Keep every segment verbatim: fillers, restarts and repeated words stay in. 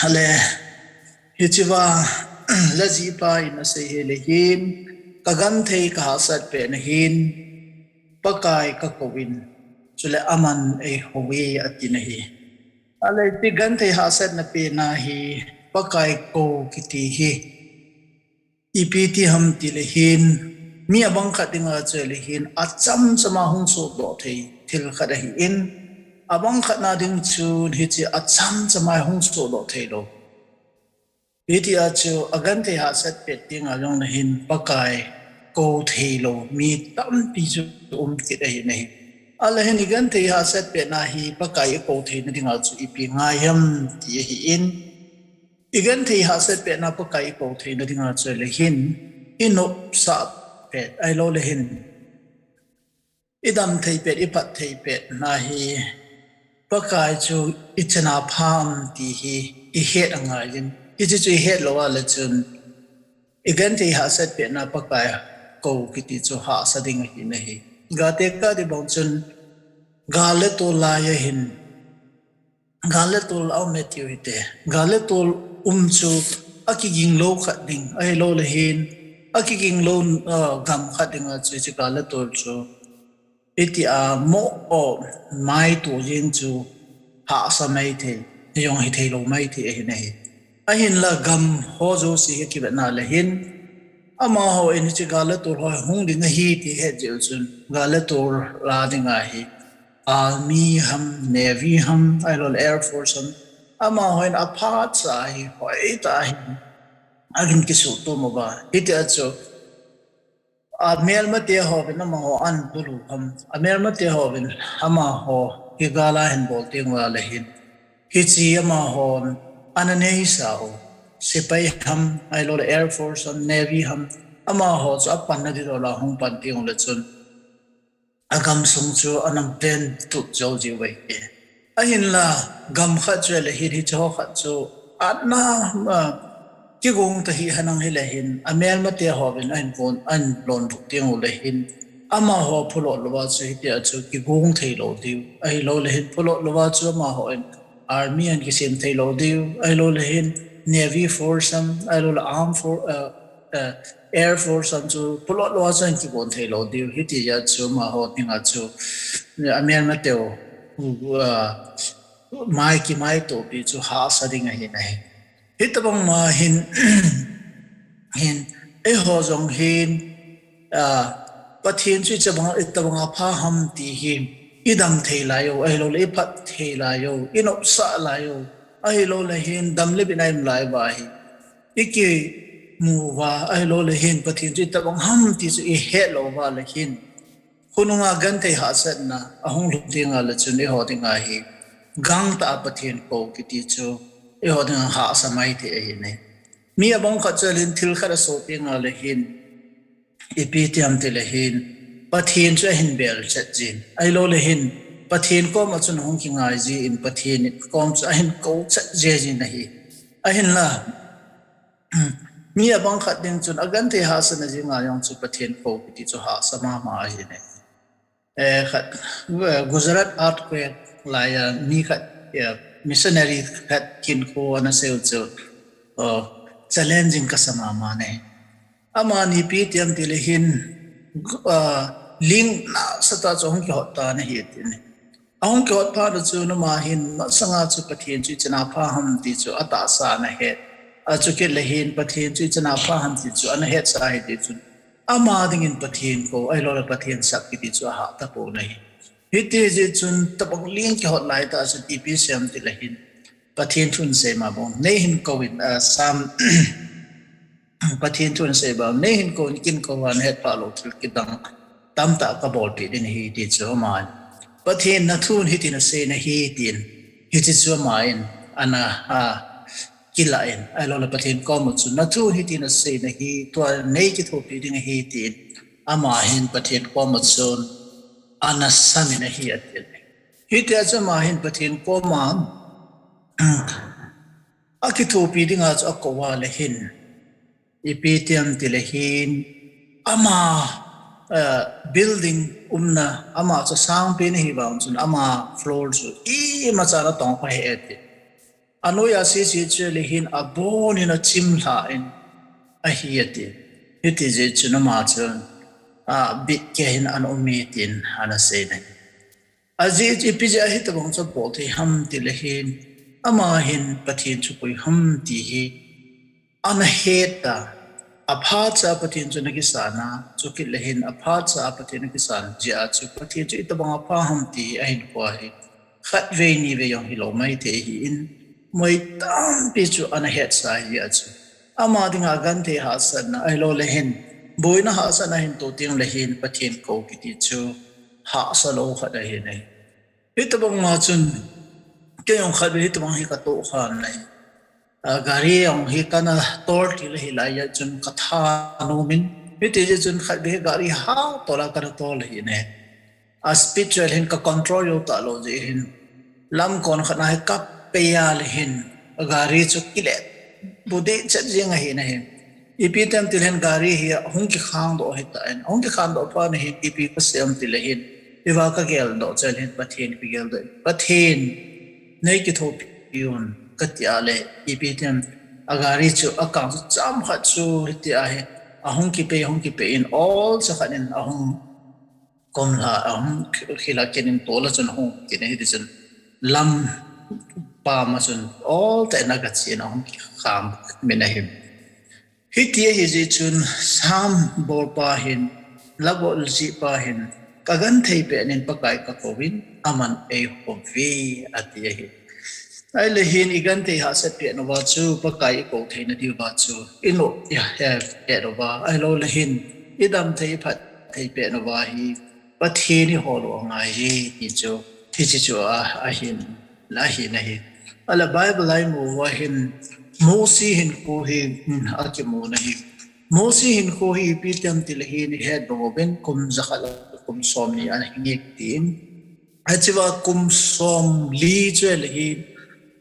Ale, hichea, lajipa in asei hile hin, kagenthei kahahsat pet na hin, Pakai kakouvin, chule aman eihouve ati nahi. Ale, ti genthei hahsatna pet na hi, Pakai kou kiti hi. Ipi ti ham tile hin, mi abang khat dinga chu le hin, achamchama hung sodoh thei, thil khat ahin, abang khat na ding chun hiche achamchama hung sodoh theilou. Hitia chu agenthei hahsat pet dinga jong le hin, Pakai kou theilou mi tampi chu um kit ahi nahi. Ale hin igenthei hahsat pet na hi, Pakai ikou theina dinga chu ipi ngai ham ti ahin, igenthei hahsat pet na Pakai ikou theina dinga chu le hin, inopsah pet, ahilou le hin, idam thei pet, iphat thei pet na hi, Pakai chu ichena pha ham ti hi, ihet angaiyin. Hiche chu ihet lou a le chun, igenthei hahsat pet na Pakai kou kiti chu hahsa ding ahi nahi. Gatekah ding bang chun, gal le tol lai ahin, gal le tol aume tiu hite. Gal le tol um chu akiging lou khat ding, ahilou le hin, akiging lou, ah, gam khat dinga chu hiche gal le tol chu, itia mo o mai tu jin chu hahsa maithei, jong hithei lou maithei ahi nahi. Ahinla gam ho jouse hi kivet na le hin, amaho in hiche gal le tol ho hung ding ahi ti het jeh u chun, gal le tol la dinga hi, Army ham, Navy ham, ahilou le Air Force ham, amaho in aphat sa hi, hoitah hi, agin kisuhtom uva. Hitia chu, amelmate hovin amaho an bulu ham, amelmate hovin amaho hi gal a hin bol teng uva le hin, hiche amahon ana neisa u, sepai ham, ahilou le Air Force ham, Navy ham, amaho chu apanna ding lou la hung pan teng u le chun, agamsung chu anam pen tup jou jiu ahi. Ahinla, gam khat chu le hin, hiche ho khat chu, ana, ah, kigong ta hi hanang hile hin, amelmate hovin ahin von, ahin lonbuk teng u le hin, amaho phulot louva chu hitia chu kigong thei lou diu. Ahilou le hin, phulot louva chu amaho in, Army ahin kisem thei lou diu, ahilou le hin Navy Force ham, ahilou le Armed For-, uh, uh, Air Force ham chu phulot louva chu ahin kibon thei lou diu. Hitia chu amaho dinga chu, amelmateu, uh, mai kimaitopi chu hahsa ding ahi nahi. Hitobang ma hin, hin, eiho jong hin, ah, Pathen chu itobang, itobang apha ham ti hi, idam thei lai u, ahilou le iphat thei lai u, inopsah lai u, ahilou le hin, dam le bina im lai uva hi, ikimu uva, ahilou le hin, Pathen chu itobang ham ti chu ihet lou uva le hin, khonunga genthei hahsatna ahung lhung teng a le chun eiho dinga hi, gangtah a Pathen kou kiti chu, eiho dinga hahsa maithei ahi nahi. Mi abang khat chu le hin thil khat asoh teng a le hin, ipi ti ham tile hin, Pathen chu ahin bel chet jin. Ahilou le hin, Pathen koma chun ahung kingai jin, Pathen kom chu ahin kou chet jin ahi. Ahinla, mi abang khat ding chun agenthei hahsatna jing a jong chu Pathen kou kiti chu hahsa mama ahi nahi. Eh, khat, eh, Gujarat earthquake laiya mi khat, eh, missionary khat hinkho ana seiyu chu, oh, challenging kasa mama nahi. Amani ipi ti ham tile hin, ah, ling nasatah chu ahung kihot tan ahi tin. Ahung kihot phat u chun ama hin masanga chu Pathen chu ichena pha ham ti chu atahsa ana het. Achukit le hin Pathen chu ichena pha ham ti chu ana hetsa ahi ti chun, ama dingin Pathen kou, ahilou le Pathen sap kiti chu ahah tapon ahi. Hiti jeh chun tobang ling kihot laitah chun ipi sei ham tile hin, Pathen thu in sei ma bang, nei hin kouvin, ah, Sam, Pathen thu in sei bang, nei hin kouvin, kin kouva nahet phah lou thil kidang tamtah kabolpeh ding ahi ti chu aman, Pathen na thu in hitin asei nahi tin, hiche chu aman ana, ah, kilah in, ahilou le Pathen koma chun na thu in hitin asei nahi, tua nei kithopi ding ahi tin, ama hin Pathen koma chun ana samin ahi atin. Hitia chu ama hin Pathen koma akithopi dinga chu akou a le hin, ipi ti ham tile hin, ama, eh, building umna, ama chu sangpen ahi vang chun ama floor chu imacha ana tong pha hih e ti. Anoiya sese chu le hin abon in achim lha in ahi ati. Hiti jeh chun ama chun, a, bit kei hin ana um e tin ana sei in ahi. Ajeh chu ipi jeh a hitobang chu abol thei ham ti le hin, ama hin Pathen chu koi ham ti hi ana het a, aphat cha Pathen chu ana kisan a, chukit le hin aphat cha Pathen ana kisan jeh a chu Pathen chu itobang apha ham ti hi ahin koi hi. Khatvei nivei jong hilou maithei ahin, mi tampi chu ana hetsa ahi jeh a chu. Ama dinga genthei hahsatna, ahilou le hin, boina hahsatna ahin toh teng le hin Pathen kou kiti chu hahsa lou khat ahi nai. Hitobang ma chun, kei jong khatvei hitobang hi katoh khan nai. A, gari jong hi kana tol til ahi lai a chun katha nom in. Hiti jeh chun khatvei hi gari hatol a kana tol ahi nai. A speed chu le hin ka control jou talou jeh hin. Lam kon khat na hi kapei a le hin. A gari chu kile. Budi chet jeng ahi nai. Ipi tem ti le hin gari hi ahung kikhang doh ahi tan. Ahung kikhang doh phat na hin ipi kasei em ti le hin. Iva kagel doh chu le hin Pathen kagel doh. Pathen. Nei kithopi un kati a le ipi tem. A gari chu akang chu cham khat chu hiti ahi. Ahung kipei, ahung kipei in olcha khat in ahung kom lha, ahung khila kit in tol a chun ahung kit in hiti chun lam pam a chun olcha in aga che in ahung kikham min ahi. Hiti ahi jeh chun Sam bolpa hin, la bol jihpa hin, ka genthei pet in Pakai kakou in, aman eihou ve ati ahi. Ahile hin i genthei hahsat pet uva chu, Pakai ikou theina diuva chu, ino i he pet uva, ahilou le hin, i dam thei phat thei pet uva hi, Pathen ihol u angai e, ti chu, hiche chu a, ahin, ahin ahi. Ahile Bible a imu uva hin, Mosi hinkho hi, hmm, akimu na hi. Mosi hinkho hi ipi tem ti le hin, ihet bang uvin, kum jakhat le kum somni ana hinge tin. Achuva kum somli chu le hin,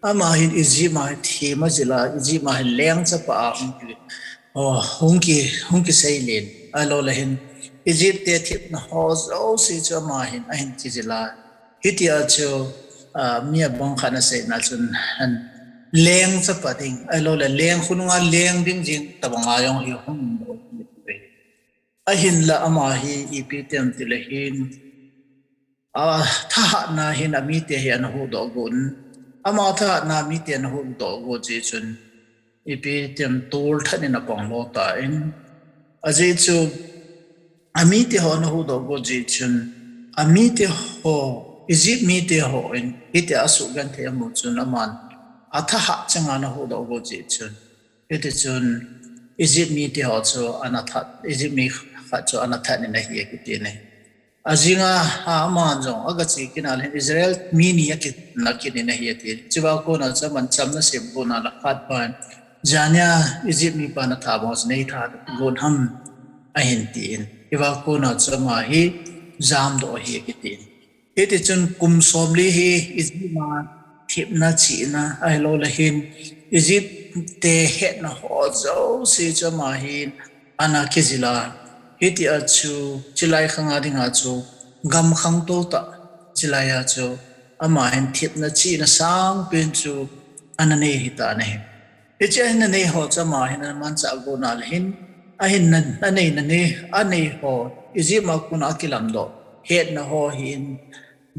ama hin Egypt a hi them ajil a, Egypt a hi leng chapa a hung ki, oh, hung ki, hung kiseilen. Ahilou le hin, Egypt te themna ho jouse chu ama hin, ahin kijil a. Hitia chu, a, mi abang khat in aseina chun, leng chapa ding, ahilou le leng khonunga leng ding jing tabang a jong hi hung. Ahinla ama hi ipi tem ti le hin, athahatna hin amite hi ana huhdoh got in. Ama thahatna mite ana huhdoh got jeh chun, ipi tem tolthat in apang lo tan. Ajeh chu, amite ho ana huhdoh got jeh chun, amite ho, Egypt mite hon, hitia asugenthei amu chun aman, athahat changa ana huhdoh got jeh chun. Hiti chun, Egypt mite ho chu ana that, Egypt mi khat chu ana that in ahi akiti nai. Ajinga, a, aman jong, aga che kit na le hin Israel mi ni akina kit in ahi ati. Chuva kona chu aman chamna sem kona la khat pan. Jania Egypt mipan atha bang chu nei tha got ham ahin tin. Hiva kona chu ama hi jamdoh ahi akiti. Hiti chun kum somli hi Egypt a themna chihna ahilou le hin Egypt te hetna ho jouse chu ama hin ana kijil a. Hitia chu, chulai khanga dinga chu, gam khangtou tah, chulai a chu, ama hin themna chihna sangpen chu, ana nei ahitan ahi. Hiche ahin anei ho chu ama hin ana manchah got na le hin, ahin na, anei na nei, anei ho, Egypt a kona akilamdoh, hetna ho hin,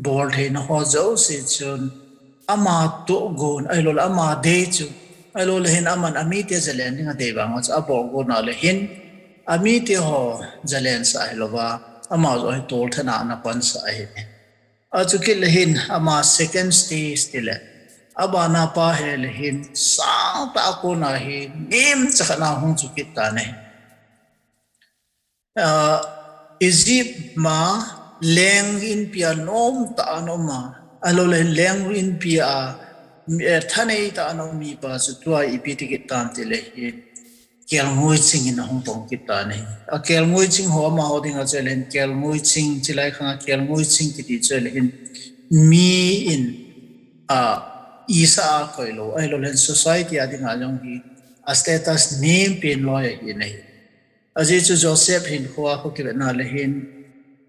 boltheina ho jouse chun, ama tohgon, ahilou le ama dei chu, ahilou le hin aman amite jalen dinga dei vang chu abol got na le hin, amite ho jalensah hilouva, ama joh hi tolthat a ana pansah ahi. Achukit le hin ama second stage tile, abana pa hi le hin sangtah a kona hi nemcha khat a hung chu kit tan ahi. A, Egypt ma leng inpi a nomtah a ana um a, ahilou le leng inpi a, eh, thaneitah a ana um mipa chu tua ipi ti kit tam tile hin, kelngoi ching in ahung pang kit tan ahi. A kelngoi ching ho amaho dinga chu le hin kelngoi ching, chulai khanga kelngoi ching kiti chu le hin mi in, a, isah a koilou, ahilou le hin society a dinga jong hi a status nempen loi ahi nai. Ajeh chu Joseph hinkhoa kho kivetna le hin,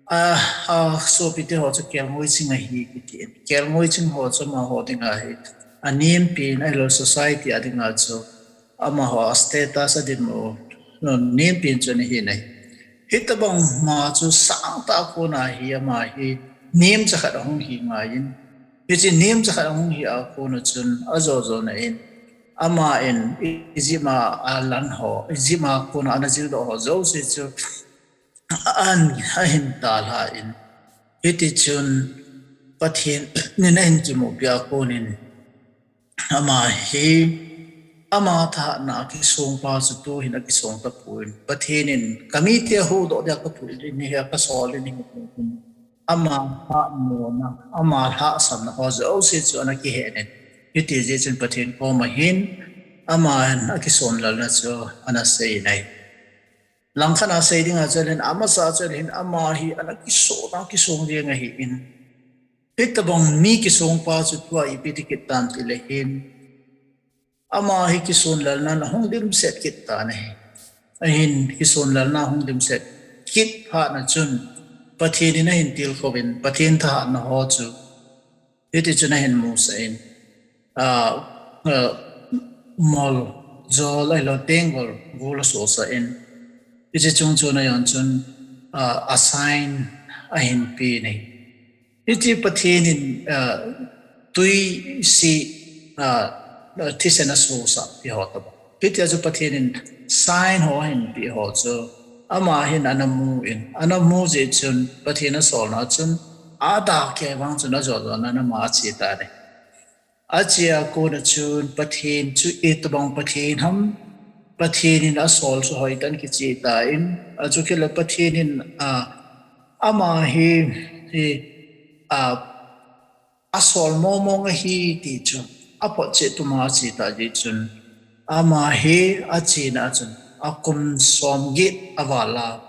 a, asopite ho chu kelngoi ching ahi kiti in. Kelngoi ching ho chu amaho dinga hi a nempen ahilou society a dinga chu amaho a status a dinmun nempen chu ana hi nai. Hitabang ma chu sangtah a kona hi ama hi nemcha khat ahung hi ngaiyin, hiche nemcha khat ahung hi a kona chun ajo jona in, ama in Egypt a alan ho, Egypt a kona ana jildoh ho jouse chu an ahin talha in, hiti chun Pathen in ahin kimupi a konin ama hi, ama thahatna a kisongpa chu tuhin akisong tapon, Pathen in kamite huhdoh dia kapui in, hi a kasol in, ama lhahmona, ama lhahsamna ho jouse chu ana kihen in, hiti jeh chun Pathen koma hin aman akisonlalna chu ana sei nai. Langkhat a sei dinga chu ahileh, amasa chu ahileh ama hi ana kisong, ana kisong jeng ahin, hitabang mi kisongpa chu tua ipi ti kit tam tileh hin, ama hi kisonlalna ahung dimset kit tan ahi. Ahin kisonlalna ahung dimset kit phat na chun Pathen in ahin tilkhouvin, Pathen thahatna ho chu hiti chun ahin musah in, a, a, mol, jol ahilou tenggol gul asosah in, hiche chung chun ajon chun, a, a sign ahin pe nai. Hiche Pathen in, a, tui si, a, a, thisen asosah ti ho tobang. Hitia chu Pathen in sign ho ahin pe ho chu ama hin ana mu in, ana mu jeh chun Pathen asolna chun adah kei vang chun ajo jona in ama ache tan ahi. Ache a kona chun Pathen chu itobang Pathen ham, Pathen in asol chu hoitah in kiche tan, achukit le Pathen in, a, ama hi, hi, a, asol mong mong ahi ti chu aphotchet tuma ache tah jeh chun, ama hi achena chun akum somget aval a,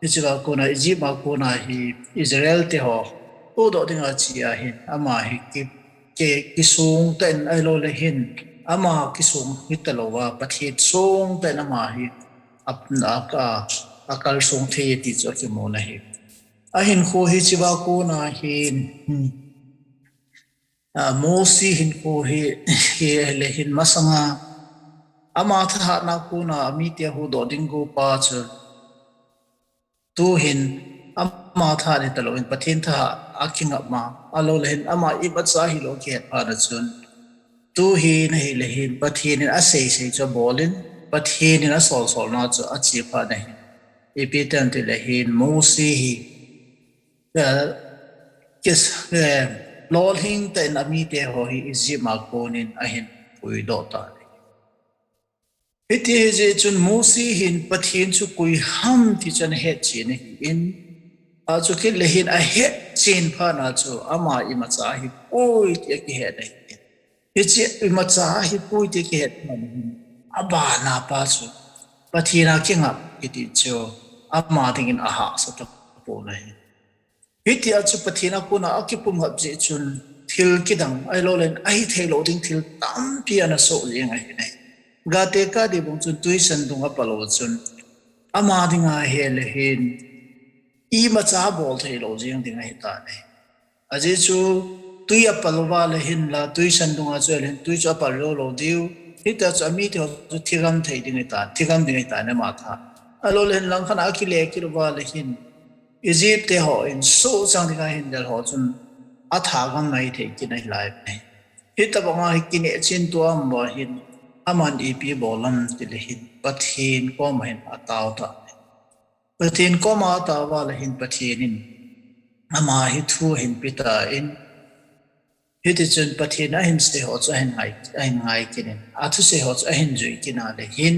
hichea kona Egypt a kona hi Israel te ho huhdoh dinga ache ahin, ama hi ki, ki, kisong tah in ahilou le hin, ama kisong hitalouva, Pathen song tah in ama hi a, a, a, akalsong thei ti chu akimun ahi. Ahinkho hichea kona hin, hmm, a, Mosi hinkho hi, hi ahileh hin masanga ama thahatna kona amite huhdoh ding gopa chu tuhin ama thahat hitalou in Pathen thahat a kingap ma, ahilou le hin ama imacha hilou kihet phat na chun, tuhin ahileh hin Pathen in asei sei chu abol in, Pathen in asol solna chu ache phat na hin, ipi ti ham tileh hin Mosi hi, eh, kis, eh, lolhing tah in amite ho hi Egypt a konin ahin puidoh tan ahi. Hiti ahi jeh chun Mosi hin Pathen chu koi ham ti chu ana hetchen ahin, achukit le hin ahetchen phat na chu ama imacha ahipoi ti akihet ahin. Hiche imacha ahipoi ti akihet phat na hin, abana pa chu Pathen a kingap kiti chu ama dingin ahahsa tapon ahi. Hitia chu Pathen a kona akipumngap jeh chun thil kidang, ahilou le hin ahithei lou ding thil tampi ana soh jeng ahi nai. Gate Kadi bung chun twisan dung apal uva chun, ama dinga ahileh hin imacha abol thei lou jeng ding ahitan ahi. Ajeh chu twi apal uva le hin la, twisan dunga chu ahileh hin twi chu apal lou lou diu. Hitia chu amite ho chu thigam thei ding ahitan, thigam ding ahitan ama tha. Ahilou le hin langkhat a akile kit uva le hin Egypt te hon sohchang dinga hin del ho chun athagam mai thei kit ahi lai. Hitobanga hi kinehchen tua um uva hin aman ipi abol ham tileh hin Pathen koma hin atao tan ahi. Pathen koma atao uva le hin Pathen in ama hi thu ahin pe tan, hiti chun Pathen in ahin sei ho chu ahin ngai, ahin ngai kit in, athusei ho chu ahin jui kit na le hin,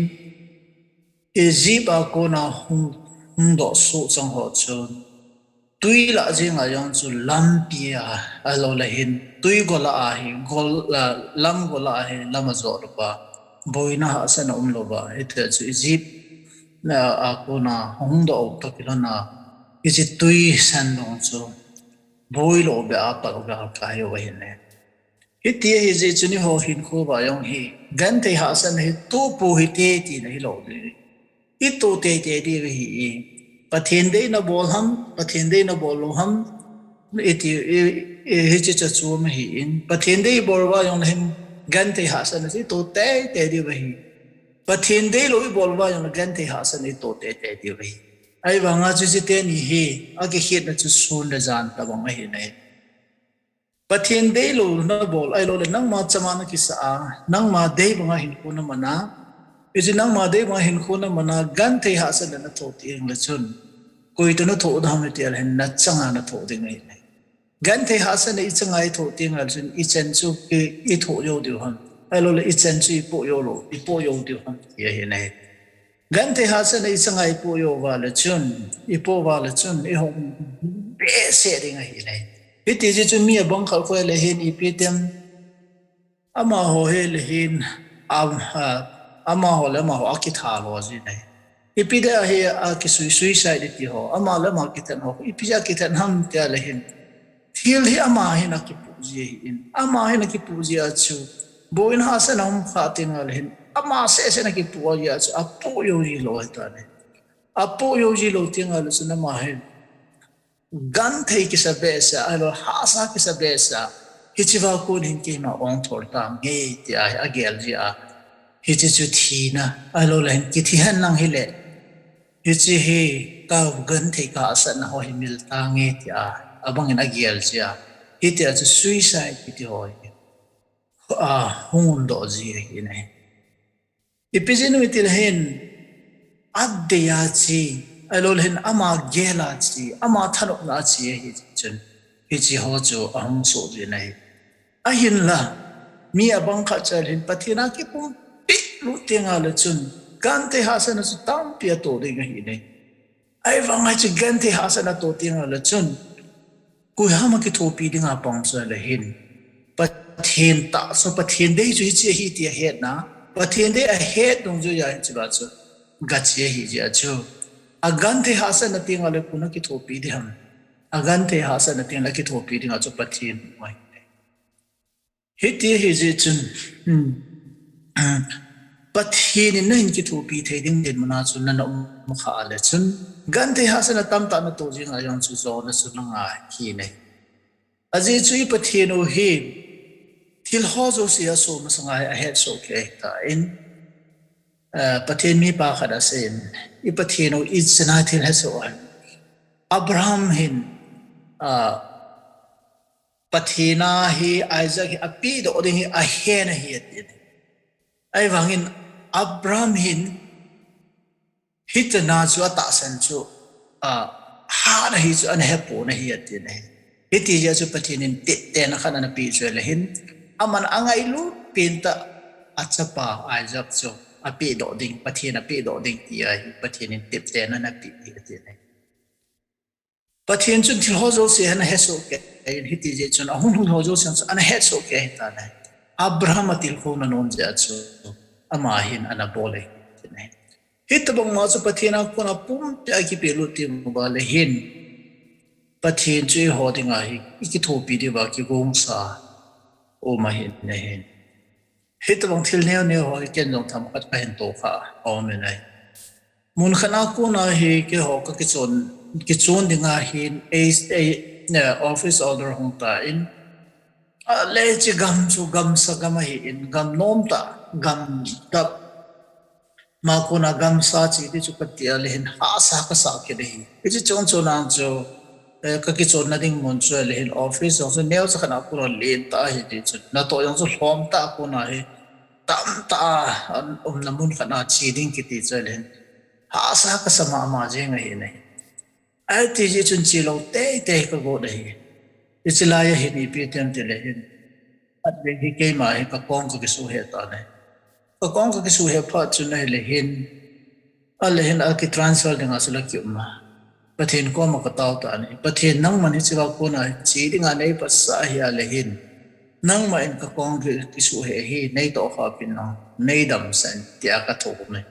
Egypt a kona hung, hungdoh sohchang ho chun twi lah jenga jong chu lampi a, ahilou le hin twi gol a hi, gol, a, lam gol a hi lam ajo louva, boina hahsatna umlouva, hitia chu Egypt, a, a kona hungdoh u toh kilhona, hiche twisan dung chu boilou beh a pal uva akai u ahin e. Hiti ahi jeh chun eiho hinkho uva jong hi genthei hahsatna hi tohpou hite tina hilou ding. Itoh teitei diu ahi e. Pathen deina bol ham, Pathen deina bol lou ham, iti, i, i, hiche chu achom ahin. Pathen dei bol uva jong le hin genthei hahsatna chu ito teitei diu ahi. Pathen deilou ibol uva jongle genthei hahsatna ito teitei diu ahi. Ahivanga chu hiche teni hi akikhetna chu sun le jan tobang ahi nai. Pathen deilou nabol ahilou le nangma chama nakisah a, nangma dei banga hinkho namana, hiche nangma dei banga hinkho namana genthei hahsatna nathoh teng le chun, koi toh nathoh ding ham iti le hin nachanga nathoh ding ahi nai. Genthei hahsatna ichanga ithoh teng le chun ichan chu ithoh jou diu ham, ahilou le ichan chu ipoh jou lou, ipoh jou diu ham ti ahi nai. Genthei hahsatna ichanga ipoh jou uva le chun, ipoh uva le chun ihung behseh ding ahi nai. Hiti jeh chun mi abang khat kho le hin ipi tem, amaho hi le hin, am, a, amaho le amaho akitha lou ji nai. Ipi dia hi akisui, suicide iti ho, ama le ama kithen ho, ipi dia kithen ham tia le hin, thil hi ama hin akipoh ji ahin, ama hin akipoh ji a chu, boina hahsatna um kha teng le hin, ama sehseh in akipoh ji a chu apoh jou ji lou ahi tai. Apoh jou ji lou teng le chun ama hin genthei kisa behseh, ahilou hahsa kisa behseh, hichea kon hin keima ong thol tange tia hi agel ji a. Hiche chu thina, ahilou le hin kithi hen lang hile, hiche hi kagenthei kahahsatna ho hi mil tange tia abang in agel ji a. Hitia chu suicide kiti ho hi ahung umdoh ji ahi nai. Ipi jeh inem iti le hin, adei a che, ahilou le hin ama gel a che, ama thanopna a che ahi chun, hiche ho chu ahung soh ji nai. Ahinla, mi abang khat chu le hin Pathen a kipumpi lut teng le chun, genthei hahsatna chu tampi atoh ding ahi nai. Ahivanga chu genthei hahsatna atoh teng le chun, koiham akithopi dinga pang chu le hin, Pathen tah chu, Pathen dei chu hiche ahi ti ahetna, Pathen dei ahet dungjui a hichea chu gache ahi jeh a chu, agenthei hahsatna teng le koin akithopi ding ham, agenthei hahsatna teng le akithopi dinga chu Pathen ahi. Hiti ahi jeh chun, hmm, Pathen in nahin kithopi thei ding dinmun a chun nana um kha le chun, genthei hahsatna tamtah natoh jing a jong chu jona chu nangah ahi nai. Ajeh chu i Pathen u hi thil ho jouse asoh masanga hi ahetsoh kei ahitan, eh, Pathen mipa khat aseiyin, i Pathen u ichan a thil hesoh ahi. Abraham hin, ah, Pathen a hi Isaac hi apehdoh ding hi ahen ahi atin. Ahivangin Abraham hin hitobang chu atahsan chu, ah, hat ahi chu ana hepon ahi atin ahi. Hiti jeh a chu Pathen in teptena khat ana peh chu le hin, aman angailut pentah achapa Isaac chu apehdoh ding, Pathen apehdoh ding ti ahi, Pathen in teptena ana peh ahi atin ahi. Pathen chun thil ho jouse hi ana hesoh kei in, hiti jeh chun ahung lhung ho jouse chu ana hesoh kei ahitan ahi. Abraham atilkhouna nom jeh a chu ama hin ana bol ahi atin ahi. Hitobang ma chu Pathen a kona pumpia kipehlut teng uva le hin, Pathen chu eiho dinga hi ikithopi diuva kigongsa um ahi nai. Hitobang thil neo neo ho hi ken jong themkhat kahin tohkha aum in ahi. Mun khat a kona hi keiho kakichon, kichon dinga hin, ei, ei, eh, office order hung tan, ale hiche gam chu gamsa gam ahin, gam nomtah, gam dap ma kona gamsa che ti chu kati a le hin hahsa kasah kit ahi. Hiche chon chon a chu, eh, kakichonna ding mun chu le hin office jong chu neocha khat a kona lentah ahi ti chu, natoh jong chu lhomtah a kona hi tamtah a umna mun khat a che ding kiti chu le hin hahsa kasa mama jeng ahi nai. Ahiti jeh chun chelou teitei kagot ahi. Hiche laiya hin ipi tem ti le hin, khatvei hi keima hi kakong kakisuheh tan ahi. Kakong kakisuheh phat chun ahile hin, ale hin akitransfer dinga chu la kium a, Pathen koma katao tan ahi. Pathen, nangman hichea kona che dinga neipasah ahi a le hin, nangman kakong ki, kisuheh hi neitohkhah pin lang, neidamsah in tia kathum e.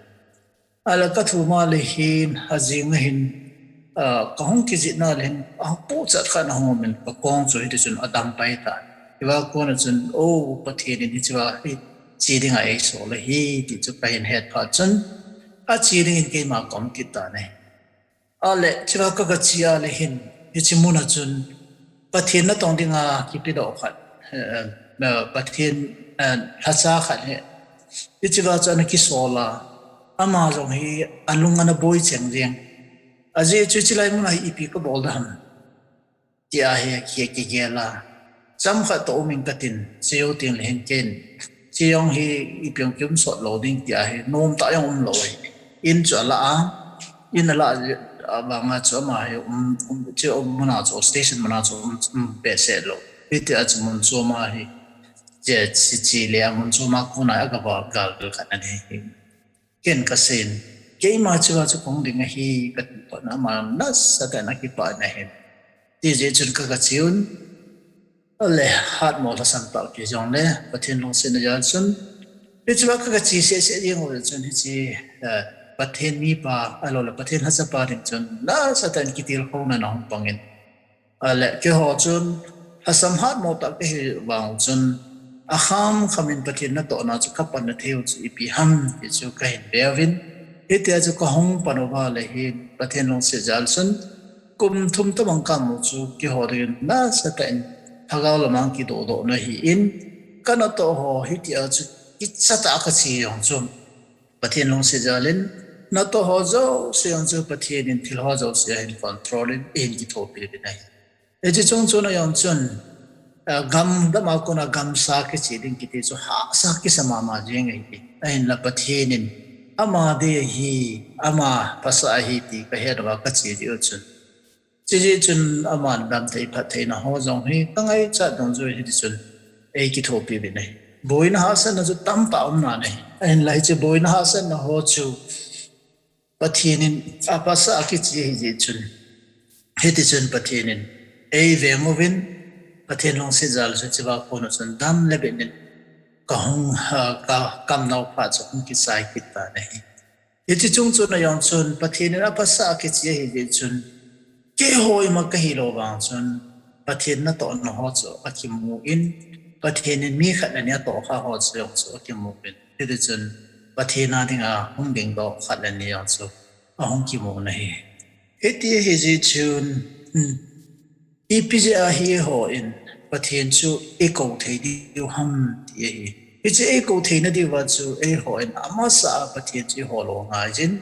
Ale kathum a le hin, ajing a hin, ah, kahung kijihna le hin, apuchat khat ahung um in, kakong chu hiti chun adampai tan. Hichea kona chun, O, Pathen in hichea hi che dinga eisol ahi ti chu kahin het phat chun, ache dingin keima kaum kit tan ahi. Ale hichea kagache a le hin, hiche muna chun Pathen natong dinga kipedoh khat, eh, eh, Pathen lhacha khat hi, hichea chu ana kisol a, ama jong hi alung ana boi cheng jeng. Ajeh chu hichelai mun a hi ipi kabol da ham tia hi kigel a, chomkhat toh um inge katin, chejou teng le hin ken, chejong hi ipi jong kium sot lou ding tia hi nomtah jong umlou hi. In chu alah a, in alah vanga chu ama hi um, um, chu um muna chu, station muna chu um, um behseh lou. Hitia chu mun chom a hi, che, che, che le a mun chom a kona agava gal khat ana hi. Ken kaseiyin, keima chea chu kahung ding ahi kati phat na, ama nasatah in akipah in ahi. Tijeh chun kagache un, ale hatmo lhasam tah kiti jongle Pathen lungsetna jal chun, hichea kagache sehseh jeng u chun hiche, eh, Pathen mipa, ahiloule Pathen lhachapa ding chun nasatah in kitilkhouna ahung pangin. Ale keiho chun lhasam hatmo tah kahi vang chun, akham khamin Pathen natohna chu kapanna theiu chu ipi ham ti chu kahin veuvin, hitia chu kahung pan uva le hin Pathen lungset jal chun, kum thum tobang kamu chu keiho dingin nasatah in lhagao lama kidohdohna ahin, kanatoh ho hitia chu kichatah a kache jong chu Pathen lungset jal in, natoh ho jouse jong chu Pathen in thil ho jouse ahin control in, ahin kithopi uvin ahi. Hiche chung chon a jong chun, ah, gamdam a kona gamsa kiche ding kiti chu hahsa kisa mama jeng ahi. Ahinla Pathen in ama dei ahi, ama pasal ahi ti kahet uva kache jeh u chun, chujeh chun aman damthei phattheina ho jong hi kangaichat dungjui hitichun eikithopi uvin ahi. Boina hahsatna chu tamtah um nan ahi. Ahinla hiche boina hahsatna ho chu Pathen in apasal akiche ahijeh chun, hitichun Pathen in eiveng uvin, Pathen lungset jal chun hichea kona chun dam le bit in kahung, ah, ka kamnao phat chu hung kichai kit tan ahi. Hiche chung chon a jong chun Pathen in apasal akiche ahijeh chun, keiho ima kahilou vang chun, Pathen natohna ho chu akimu in, Pathen in mi khat le ni atohkha ho chu jong chu akimu in, hitichun Pathen a dinga hung dingdoh khat le ni jong chu ahung kimu in ahi. Hiti ahijeh chun, hmm, ipi jeh a hi eihon Pathen chu eikou thei diu ham ti ahi. Hiche eikou theina diuva chu eihon amasa a Pathen chu eiho lou angaiyin,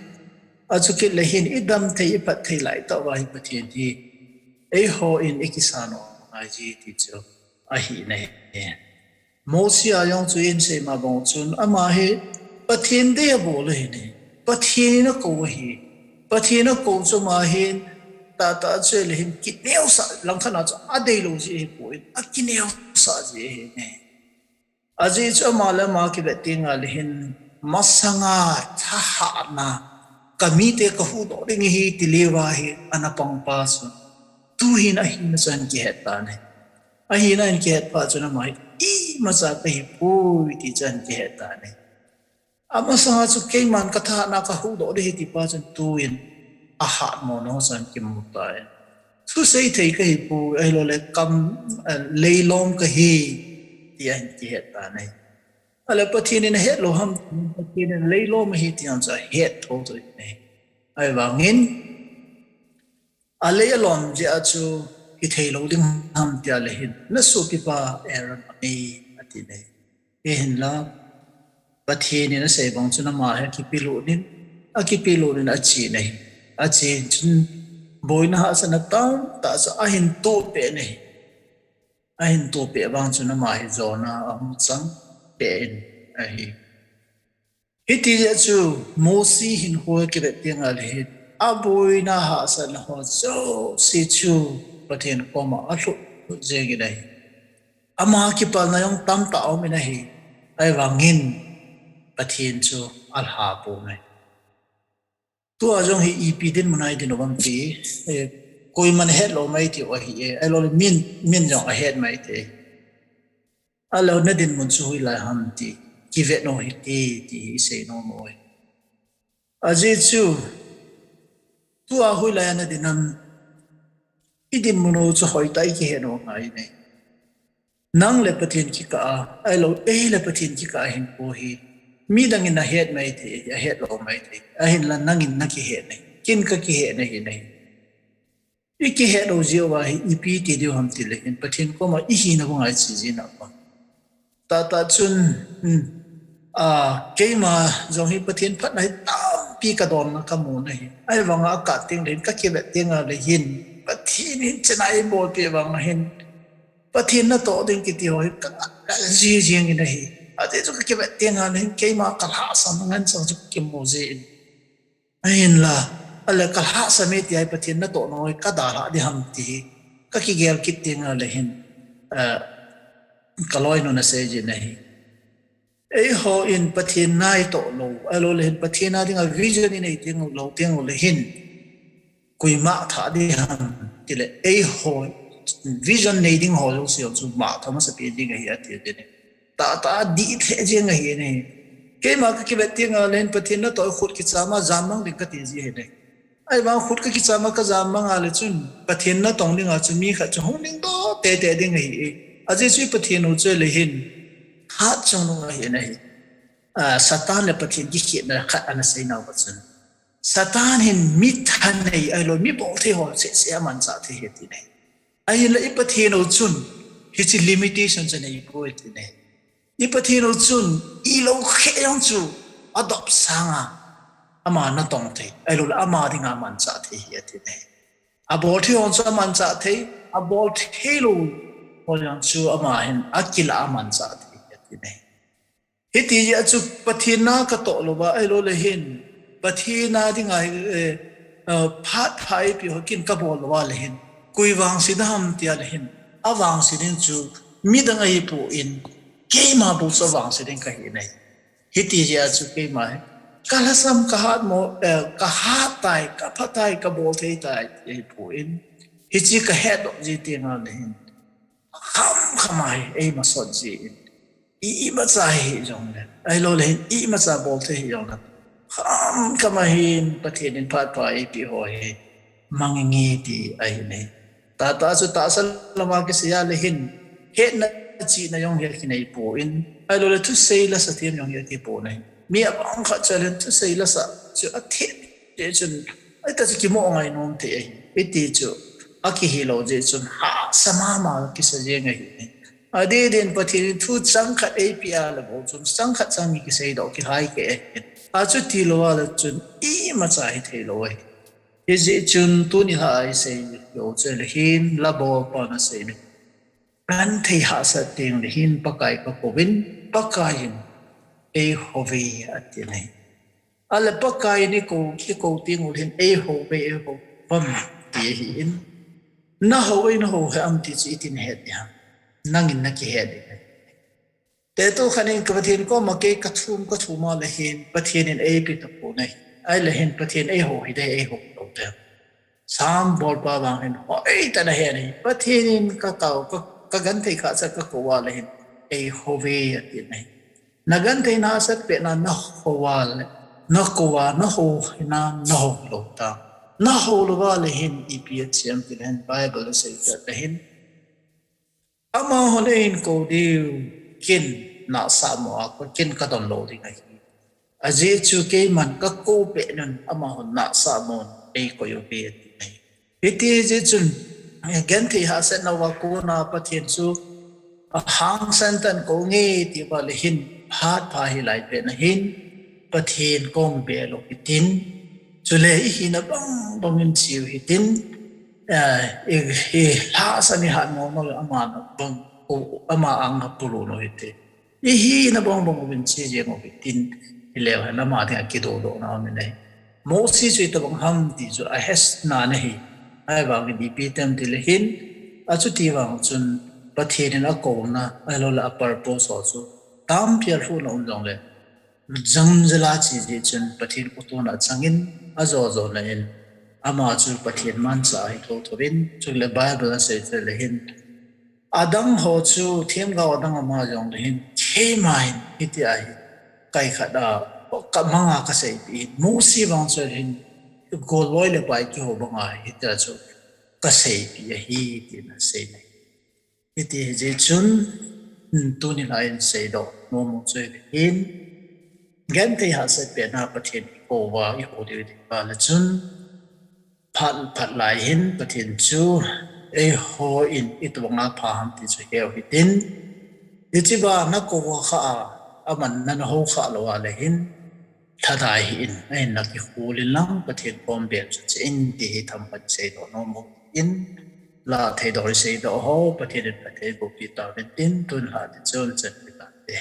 achukit le hin idamthei iphatthei laitah uva hi Pathen hi eihon eikisan u angaiye ti chu ahi in ahi. Mosi a jong chu ihin sei ma bang chun ama hi Pathen dei abol ahi in ahi. Pathen in akou ahi. Pathen akou chu ama hin tahtah chu ahile hin kineosah, langkhat a chu adeilou jeh ahipoi, akineosah jeh ahi in ahi. Ajeh chu ama le ama kivet tengle hin masanga thahatna, kamite kahuhdoh ding ahi ti leuva hi ana pangpa chu, tuhin ahina chu ahin kihet tan ahi. Ahina ahin kihet phat chun ama hi imacha kahipoi ti chu ahin kihet tan ahi. Amasanga chu keiman kathahatna kahuhdoh ding ahi ti pa chun tuin ahatmo nao chu ahin kimu tan ahi. Thusei thei kahipoi, ahiloule kam, eh, leilom kahi ti ahin kihet tan ahi. Ale Pathen in ahetlou ham, Pathen in leilom ahi ti jong chu ahet thouthou in ahi. Ahivangin, alei alom jeh a chu hitheilou ding ham tia le hin, nasopipa Aaron anei, ati in ahi. Ahinla, Pathen in asei bang chun ama hi akipelut in, akipelut in ache in ahi. Ache chun, boina hahsatna tamtah chu ahin tohpeh in ahi. Ahin tohpeh vang chun ama hi jona ahung chang peh in ahi. Hiti jeh chun Mosi hinkho kivet tengle hin, aboina hahsatna ho jouse chu Pathen koma alhut jeng in ahi. Ama kipalna jong tamtah aum in ahi. Ahivangin Pathen chu alha pon ahi. Tua jong hi ipi dinmun a idin uvem ti, eh, koiman hetlou mai ti u ahi e, ahiloule min, min jong ahet mai thei. Ahilou nadinmun chu hoilai ham ti kivet u hite ti hi isei nom u ahi. Ajeh chu, tua hoilai a nadin ham, idinmun u chu hoitah a ikihet u angai in ahi. Nang le Pathen kikah a, ahilou, ei le Pathen kikah a hinkho hi, midang in ahet mai thei, ahetlou mai thei, ahinla nangin nakihet in ahi, ken kakihet in ahi in ahi. Ikihetlou jeh uva hi ipi ti diu ham tile hin, Pathen koma ihina banga iche jin a kon. Tata chun, hmm, a, keima jong hi Pathen phatna hi tampi kadon na kamu na hi. Ahivanga akat teng le hin, kakivet teng le hin, Pathen hin chena eibolpeh vang a hin, Pathen natoh ding kiti ho hi kangai jing jing in ahi. Ajeh chu kakivet teng le hin, keima kalhahsam ngen chang chu kakimu jin. Ahinla, ale kalhahsam e ti ahi, Pathen natoh nau hi kadalhah ding ham ti hi kakigel kit teng le hin, eh, kaloinun asei jin ahi. Eihon Pathen na itoh lou, ahilou le hin Pathen a dinga vision inei teng lou teng le hin, koima thah ding ham tile, eiho vision nei ding ho jouse chu mangthah masapen ding ahi ati ding. Tata dih thei jeng ahi ne. Keima kakivet teng le hin Pathen natoh khut kichama jammang ding kati ji ahi ne. Ahivang khut kakichama kajammang a le chun Pathen natong dinga chu mi khat chu hung dingdoh teitei ding ahi e. Ajeh chu Pathen u chu le hin hatchungnung ahi ne. A, Satan le Pathen kikhetna khat ana seinau va chun, Satan hin mi thanei ahilou, mi bolthei ho seh seh amanchah thei ahi ti ne. Ahinla i Pathen u chun hiche limitation chu neipoi ti ne. I Pathen u chun ilou kheh jong chu adop sanga ama natong thei, ahilou le ama dinga amanchah thei ahi ati ne. Abolthei ho chu amanchah thei, abolthei lou ho jong chu ama hin akilah amanchah thei ahi ati ne. Hiti jeh a chu Pathen na katoh louva, ahilou le hin Pathen a dinga, eh, eh, phat pha eipeh ho kin kabol louva le hin, koi vangse ding ham tia le hin, avangse ding chu midang ahipon, keima bou chu avangse ding kahi ne. Hiti jeh a chu keima hi kalhasam, kahatmo, eh, kahat tai, kapha tai, kabolthei tai ti ahipon, hiche kahetdoh ji teng le hin, khamkham a hi eimasot jin, imacha hi jongle, ahilou le hin imacha bolthei hi jongle, khamkham a hin Pathen in phat pha eipeh ho hi mang inge ti ahi ne. Tata chu tahsa lama kisei a le hin, hetna chihna jong hi akineipon, ahilou le thusei lasa them jong hi akipon ahi. Mi abang khat chu le hin thusei lasa chu athet jeh chun, ahita chu kimo ngai nom thei ahi. Hiti chu akihilou jeh chun hahsa mama kisa jeng ahi. Adeh din Pathen in thu chang khat eipeh a le bou chun chang khat chang ni kiseidoh kilhai kei ahi. Achuti louva le chun imacha hithei lou ahi. Hijeh chun tuni lha a isei jouse le hin, Labolpan asei le, genthei hahsat teng le hin Pakai kakouvin, Pakai in eihouve ati ne. Ale Pakai in eikou, eikou teng u le hin eihouve, eihou ham ti ahin. Nahou e, nahou ham ti chu itin het ding ham? Nangin nakihet ding ahi. Tetu khat in ka Pathen koma kei kathum, kathum a le hin Pathen in eipe tapon ahi. Ahile hin Pathen eihou hiding, eihou lou ding. Sam bolpa vang hin hoitah in ahet ahi. Pathen in kakao, ka, kagenthei hahsat kakou a le hin eihouve ati ahi. Nagenthei hahsat petna nahou a le, nakou a, nahou hina, nahou lou ta. Nahou louva le hin ipi ati ham tile hin Bible asei tah le hin, amahon eihin kou diu, ken nahsah mo a, ken kadon lou ding ahi. Ajeh chu keiman kakou pehnun amahon nahsah mon eikoi uve ati ahi. Hiti jeh chun genthei hahsatna uva kona Pathen chu ahangsan tah in kou inge tiuva le hin phat pha hilai pet na hin Pathen kom belou hitin, chule ihina bang bang in cheu hitin, eh, i, ilhahsam ihat mong mong le aman bang, ama anga pulun u hite. Ihina bang bang uvin che jeng u hitin, hileu hen ama dinga kidodohna aumin ahi. Mosi chu itobang ham ti chu ahesna ahi. Ahivangin ipi tem tile hin, achuti vang chun Pathen in akouna, ahilouleh a purpose ho chu tampi alhuhna um jongle, jamjel a che jeh chun Pathen khotona achangin, ajo jona in, ama chu Pathen manchah ahi thotho in, chule Bible asei chule hin, adang ho chu themgao adang ama jongle hin, keiman hitia hi kaikhat a, kamanga kaseipeh in, Mosi vang chule hin, golloi le pai kihou banga hitia chu kaseipeh ahi, tin asei ahi. Hiti hijeh chun, tuni lhah in seidoh nom u chu hin, genthei hahsat petna Pathen ikouva ihou diu ding vale chun, phat phat lai hin Pathen chu eihon itobanga pha ham ti chu heu hitin, Hiche bana kou kha a, aman nana hou kha lou a le hin, lhadai hih in, ahin na kikhol in lang Pathen kom bel chu che in ti hi themkhat seidoh nom u in, la thei dol seidoh ho, Pathen in phatthei boh pi tauvin tin, tun lha ti chun chan pi ta te.